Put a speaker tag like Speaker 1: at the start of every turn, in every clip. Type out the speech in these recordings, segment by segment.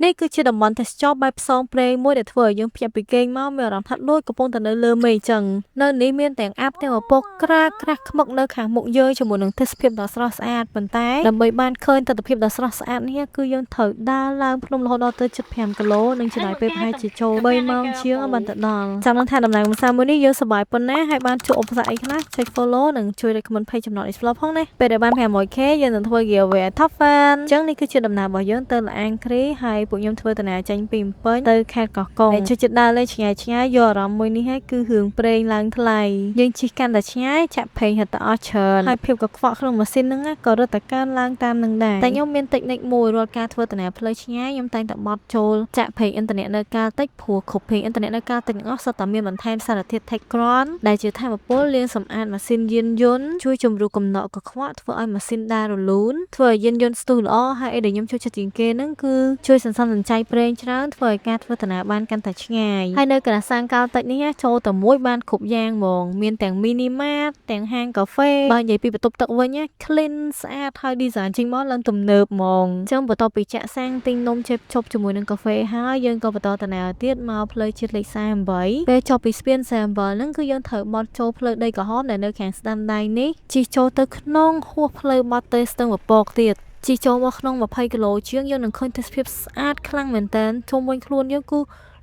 Speaker 1: នេះគឺជាតំបន់ទេសចរបែបផ្សងព្រេងមួយដែលធ្វើឲ្យយើងភ្ញាក់ពីគេងមកមានអារម្មណ៍ថាដូចកំពុងតែនៅលើមេឃអញ្ចឹងនៅនេះមានទាំងអាប់ទាំងពពកក្រាក្រាស់ខ្មុកនៅខាងមុខយើងជាមួយនឹងទេសភាពដ៏ស្រស់ស្អាតប៉ុន្តែដើម្បីបានឃើញទិដ្ឋភាពដ៏ស្រស់ស្អាតនេះគឺយើងត្រូវដើរឡើងភ្នំរហូតដល់ទៅ75គីឡូនិងចំណាយពេលប្រហែលជាចូល3ម៉ោងជាងបានទៅដល់ចាំនឹងថាដំណើរកម្សាន្តមួយនេះយើងសប្បាយប៉ុណ្ណាហើយបានជួបឧបសគ្គអីខ្លះចុច follow និងជួយ recommend page ចំណត explore ផងណាពេលដែលបាន 500K យើងនឹងធ្វើ giveaway top fan អញ្ចឹងនេះគឺជាដំណើររបស់យើងទៅល្អាងគ្រីហើយពួកខ្ញុំធ្វើដំណើរចេញពីភ្នំពេញទៅខេត្តកោះកុងហើយជួយចិត្តដើរលេងឆ្ងាយឆ្ងាយយកអារម្មណ៍មួយនេះហើយគឺរឿងព្រេងឡើងថ្លៃយើងជិះកាន់តែឆ្ងាយចាក់ប្រេងរត់ទៅអស់ច្រើនហើយភាពកខ្វក់ក្នុងម៉ាស៊ីនហ្នឹងណាក៏រត់តែកើនឡើងតាមនឹងដែរតែខ្ញុំមានតិចនិចមួយរាល់ការធ្វើដំណើរផ្លូវឆ្ងាយខ្ញុំតែងតែបត់ចូលចាក់ប្រេងឥន្ធនៈនៅកាល់តិចព្រោះគ្រប់ប្រេងឥន្ធនៈនៅកាល់តិចទាំងអស់សុទ្ធតែមានបន្ថែមសារធាតុ Techron ដែលជាធម៌ពលលាងសម្អាតម៉ាស៊ីនយានយន្តជួយជំរុះកំណកកខ្វក់ធ្វើឲ្យម៉ាស៊ីនដើររលូនធ្វើឲ្យយានយន្តស្ទុះល្អហើយអីដែលខ្ញុំចូលចិត្តជាងគេហ្នឹងគឺជួយសន្សំសំចៃប្រេងច្រើនធ្វើឲ្យការធ្វើដំណើរបានកាន់តែឆ្ងាយហើយនៅកណ្ដាលសាងកាល់តិចនេះណាចូលតែមួយបានគ្រប់យ៉ាងហ្មងមានទាំង mini mart ទាំងហាងកាហ្វេបើនិយាយពីបន្ទប់ទឹកវិញណា clean ស្អាតហើយ design ចេញមកឡើងទំនើបហ្មងអញ្ចឹងបន្ទាប់ពីចាក់សាំងទិញនំចេបជប់ជាមួយនឹងកាហ្វេហើយយើងក៏បន្តដំណើរទៀតមកផ្លូវជាតិលេខ48ពេលចុះពីស្ពាន47ហ្នឹងគឺយើងត្រូវបត់ចូលផ្លូវដីក្រហមដែលនៅខាងស្ដាំដៃនេះជិះចូលទៅក្នុងហួសផ្លូវបត់ទៅស្ទឹងពពកទៀតជិះចូលមកក្នុង20គីឡូជាងយើងនឹងឃើញទេសភាពស្អាតខ្លាំងមែនតើជុំវិញខ្លួនយើងគឺ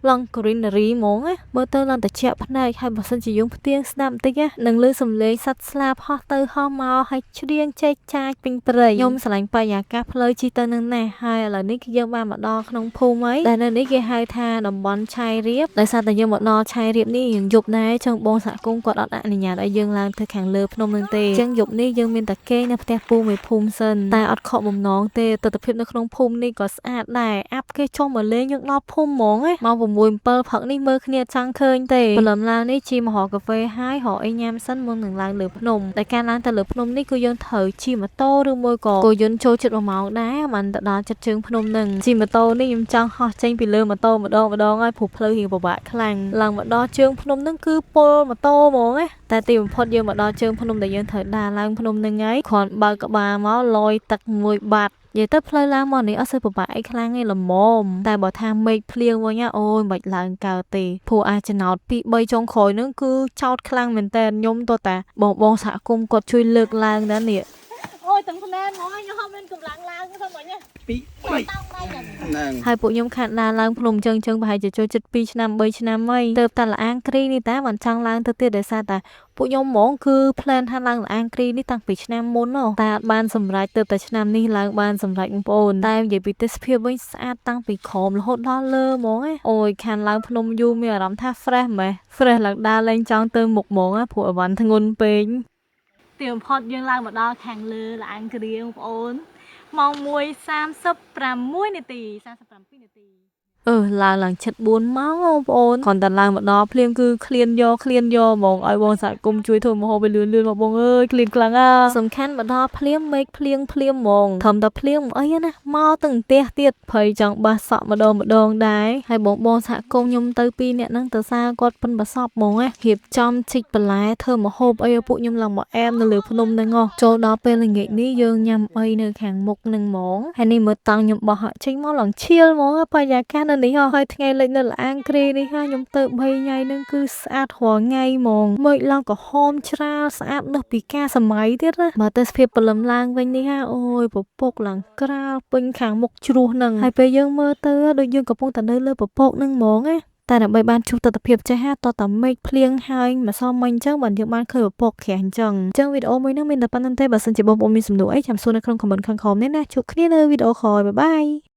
Speaker 1: ឡើង greenery ហ្មងណាមើលទៅឡើងត្រជាក់ភ្នែកហើយបើសិនជាយើងផ្ទៀងស្ដាប់បន្តិចណានឹងឮសំឡេងសត្វស្លាបហោះទៅហោះមកហើយច្រៀងចែកចាយពេញព្រៃខ្ញុំស្រឡាញ់បរិយាកាសផ្លូវជិះទៅនឹងណាស់ហើយឥឡូវនេះគឺយើងបានមកដល់ក្នុងភូមិហើយដែលនៅនេះគេហៅថាតំបន់ឆាយរៀបដោយសារតែយើងមកដល់ឆាយរៀបនេះយើងយប់ដែរចឹងបងសហគមន៍គាត់អត់អនុញ្ញាតឲ្យយើងឡើងទៅខាងលើភ្នំនឹងទេចឹងយប់នេះយើងមានតែគេងនៅផ្ទះពូមេភូមិសិនតែអត់ខកបំណងទេទស្សនភាពនៅក្នុងភូមិនេះក៏ស្អាតដែរអាប់គេចុះមកលេងយើងដល់ភូមិហ្មងណាម៉ោង6 7ព្រឹកនេះមើលគ្នាចង់ឃើញទេព្រលឹមឡើងនេះជិះមករកកាហ្វេហើយរកអីញ៉ាំសិនមុននឹងឡើងលើភ្នំតែការឡើងទៅលើភ្នំនេះគឺយើងត្រូវជិះម៉ូតូឬមួយក៏គោយន្តចូលជិត1ម៉ោងដែរបានទៅដល់ចិត្តជើងភ្នំនឹងជិះម៉ូតូនេះខ្ញុំចង់ហោះចេញពីលើម៉ូតូម្ដងម្ដងហើយព្រោះផ្លូវរៀងពិបាកខ្លាំងឡើងមកដល់ជើងភ្នំនឹងគឺពុលម៉ូតូហ្មងណាតែទីបំផុតយើងមកដល់ជើងភ្នំដែលយើងត្រូវដើរឡើងភ្នំនឹងហើយគ្រាន់បើកក្បាលមកលយទឹកមួយបាត់និយាយទៅផ្លូវឡើងមកនេះអត់សូវពិបាកអីខ្លាំងទេល្មមតែបើថាមេឃភ្លៀងវិញណាអូយមិនបាច់ឡើងកើតទេព្រោះអាចចំណោត2 3ចុងក្រោយហ្នឹងគឺចោតខ្លាំងមែនតើខ្ញុំតតាបងបងសហគមន៍គាត់ជួយលើកឡើងដែរនេះ
Speaker 2: អូយទាំងភ្នែនហ្មងខ្ញុំអត់មានកម្លាំងឡើងទៅមិញណា
Speaker 3: ពីរបី
Speaker 2: តោងដៃហ្នឹង
Speaker 3: ហ្នឹង
Speaker 1: ហើយពួកខ្ញុំខាតដើរឡើងភ្នំចឹងចឹងប្រហែលជាចូលចិត្ត2ឆ្នាំ3ឆ្នាំហើយទៅតែល្អាងគ្រីនេះតាមិនចង់ឡើងទៅទៀតដោយសារតែពួកខ្ញុំហ្មងគឺ plan ថាឡើងល្អាងគ្រីនេះតាំងពីឆ្នាំមុនហ៎តែអត់បានសម្រេចទៅតែឆ្នាំនេះឡើងបានសម្រេចបងប្អូនតែនិយាយពីទេសភាពវិញស្អាតតាំងពីក្រោមរហូតដល់លើហ្មងណាអូយខានឡើងភ្នំយូរមានអារម្មណ៍ថា fresh ម៉េះ fresh ឡើងដើរលែងចង់ទៅមុខហ្មងណាព្រោះអីវ៉ាន់ធ្ងន់ពេក
Speaker 2: ទីបំផុតយើងឡើងមកដល់ខាងលើល្អាងគ្រាបងប្អូនម៉ោង1:36នាទី37នាទី
Speaker 1: អឺឡើងឡើងជិត4ម៉ោងបងប្អូនគ្រាន់តែឡើងមកដល់ភ្លាមគឺឃ្លានយកឃ្លានយកហ្មងឲ្យបងសហគមន៍ជួយធ្វើម្ហូបឲ្យលឿនលឿនមកបងអើយឃ្លានខ្លាំងអាសំខាន់មកដល់ភ្លាមមេឃភ្លៀងភ្លាមហ្មងត្រឹមតែភ្លៀងមិនអីណាមកទាំងផ្ទះទៀតភ័យចង់បាសសក់ម្ដងម្ដងដែរហើយបងបងសហគមន៍ខ្ញុំទៅពីរនាក់ហ្នឹងទៅសារគាត់ប៉ិនប្រសប់ហ្មងណារៀបចំជីកបន្លែធ្វើម្ហូបអីឲ្យពួកខ្ញុំឡើងមកអែមនៅលើភ្នំហ្នឹងហ៎ចូលដល់ពេលល្ងាចនេះយើងញ៉ាំអីនៅខាងមុខហ្នឹងហ្មងហើយនេះមើលតង់ខ្ញុំបោះចេញមកឡើងឈៀលហ្មងបរិយាកាសនៅនេះហ៎ហើយថ្ងៃលិចនៅល្អាងគ្រីនេះហ่าខ្ញុំទៅ3ថ្ងៃហ្នឹងគឺស្អាតរាល់ថ្ងៃហ្មងមេឃឡើងក្រហមច្រាលស្អាតលើសពីការសម័យទៀតណាបើទេសភាពព្រលឹមឡើងវិញនេះហាអូយពពកឡើងក្រាលពេញខាងមុខជ្រោះហ្នឹងហើយពេលយើងមើលទៅដូចយើងកំពុងតែនៅលើពពកហ្នឹងហ្មងណាតែដើម្បីបានជួបទស្សនភាពចេះហាតតតែមេឃភ្លៀងហើយម្សិលមិញអញ្ចឹងបានយើងបានឃើញពពកក្រាស់អញ្ចឹងអញ្ចឹងវីដេអូមួយហ្នឹងមានតែប៉ុណ្្នឹងទេបើសិនជាបងប្អូនមានសំណួរអីចាំសួរនៅក្នុង comment ខាងក្រោមនេះណាជួបគ្នានៅវីដេអូក្រោយ bye bye.